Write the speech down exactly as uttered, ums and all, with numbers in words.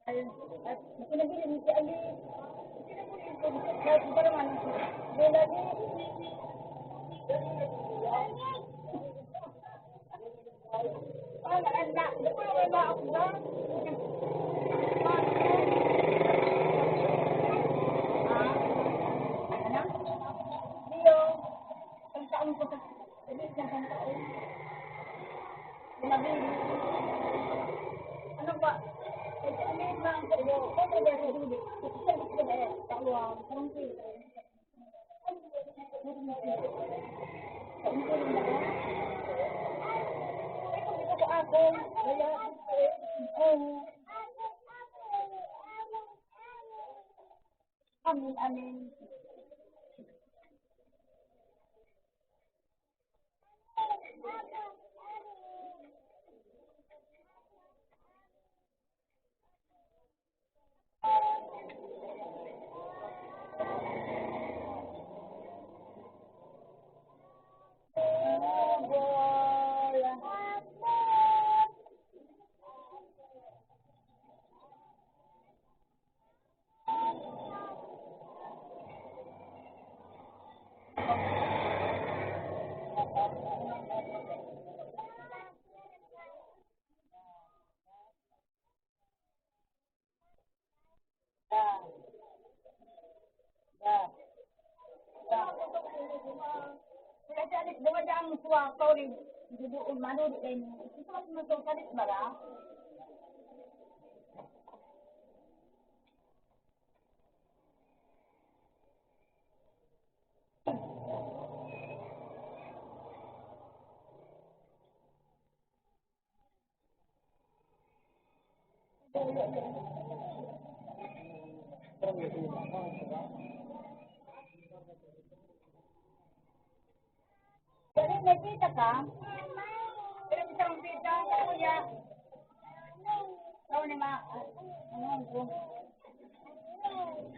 Ay, at, naku, nabili ni si Ali. Ay, para man, may lagi. Ang anak, naku, wala ako ba? Ah, ano? Leo, ang taon ko sa, hindi siya ang taon. Sinabi, ano ba? Ito, ano yung mga, ano, ano ba yung huli? Ito, ano ba yung tawa? Parang sila. Amin, amin. Dali, may pita ka? Pero isang pita, kuya. Ikaw ni ma-, ano, ano?